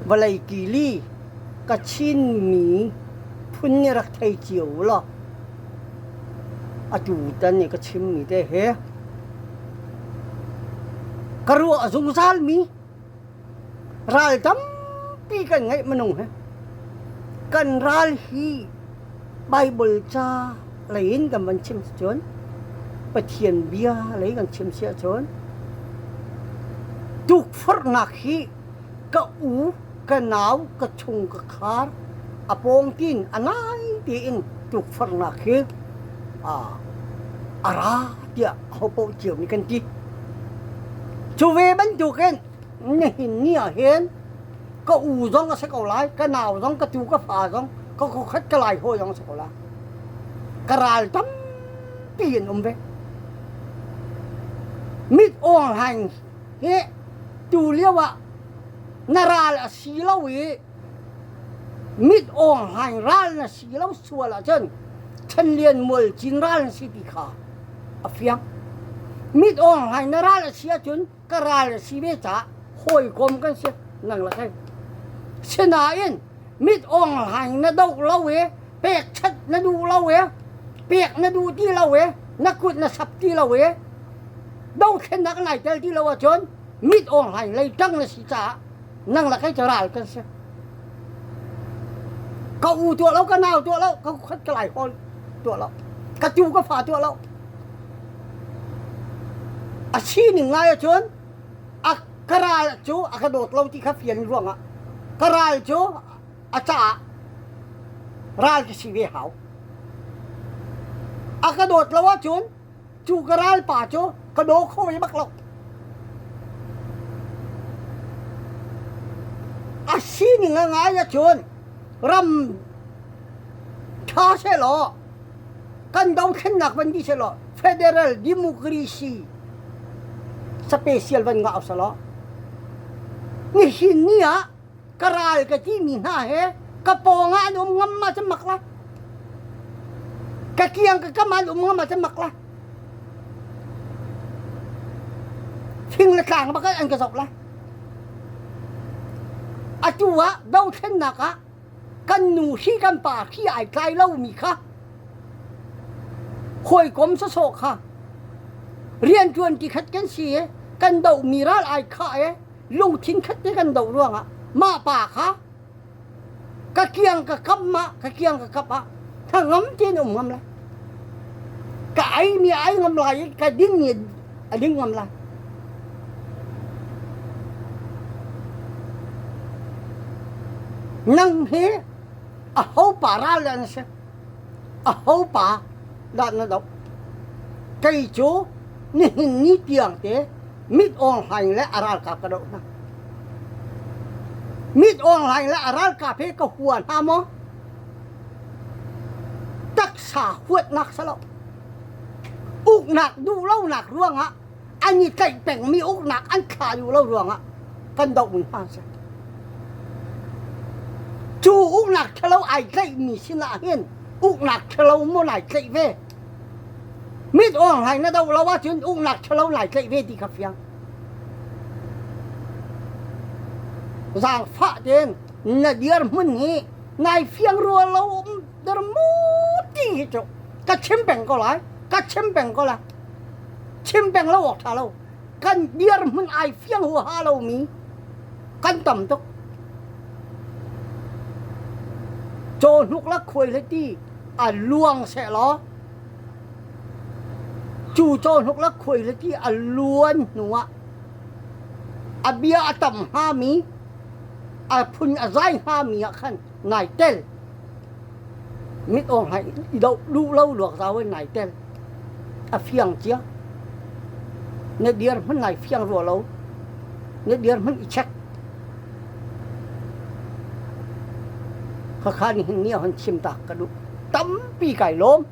Vawlei kili ka Chinmi phun nih rak thei cio u law atu tan i ka chimmi te hi ka ruah zungzalmi ral tampi kan ngeih minung hi kan ral hi Baibal ca lei in kan van chim cun Pathian bia lei kan chim si ahcun tukforhnak hi ka u ka nau ka chung ka khar a pawng tiin a nai tiin tukforhnak hi a ra tiah ahopaoh cio nih kan ti. Cu ve bantukin nihin ni ah hin ka u zong a si ko lai, ka nau zong, ka tu ka fa zong, ka khuakhat ka lai hawi zong a si ko lai. Ka ral tampi an um ve. Mit awng hlaing hi tu lio ah na ral a si lo i mit awng hlaing ral na si lo sual ahcun Chan Lian Mual Cin ral na si ti kha a fiang. Mit awng hlaing na ral a si ahcun ka ral a si ve caah hawikom kan si nang le kei. Sinain mit awng hlaing na doh lo i pekchanh na duh lo i pek na duh ti lo i na kut na sap ti lo i dothlennak nai tel ti lo ahcun mit awng hlaing lei ṭang na si caah nang le kei cu ral kan si. Ka u tuah lo, ka nau tuah lo, ka khat ka lai hawl tuah lo, ka tu ka fa tuah lo. A sining ngai ahcun a ka ral cu a ka dawt lo ti kha fian ruangah ka ral cu a caah ral ka si ve hau. A ka dawt lo ahcun cu ka ralpa cu ka daw kho ve bak lo. A sining a ngai ahcun ram ṭha sehlaw kan dothlennak van di sehlaw federal democracy special van ngah usalaw nihin ni ah ka ral ka timi hna he ka pawng ah an um ngam ma cu mak la ka kiang ka kam ah an um ngam ma cu mak la thing le tlang bak an ka zoh la atu ah dothlennak ah kan nu hri kan pa hri ai tlai lomi kha hawikom sawsawh kha rianṭuan ti khat kan si i kan dohmi ral ai khah i lungthin khat te kan doh ruangah mah pa kha ka kiang ka kap ma ka kiang ka kap ah hnangam tein um ngam lai ka ai mi ai ngam lai i ka ding mi a ding ngam lai nang hi a ho pa ral dah na si a ho pa dah na doh kei cu nihin ni tiang te mit awng hlaing le a ralkap ka doh hna. Mit awng hlaing le a ralkap he ka hua hna maw? Taksa huatnak salo. Uknak duh lonak ruangah an i tlaih pengmi uknak an thla duh lo ruangah kan doh mi hna si. Cu uknak ṭhalo ai tlaihmi sinah hin uknak ṭhalo maw nai tlaih ve? Mit awng hlai na doh lo ahcun uknak ṭhalo nai tlaih ve ti kha fiang. Zaangfah tein na dirhmun hi nai fiang rua lo um der mu ti hi cu ka chim peng ko lai ka chim peng ko lai chim peng lo awk ṭha lo kan dirhmun ai fiang huaha lomi kan tam tuk cawhnuk le khuai le ti a luang sehlaw cu cawhnuk le khuai le ti a luan hnuah a bia a tam hngami a phun a zai hngami ah khan nai tel mit awng hai i doh duh lo luak zau in nai tel a fiang cia na dir hmun nai fiang rua lo na dir hmun i check khakha ni hin ni hon chim tak ka duh tampi kai lawm.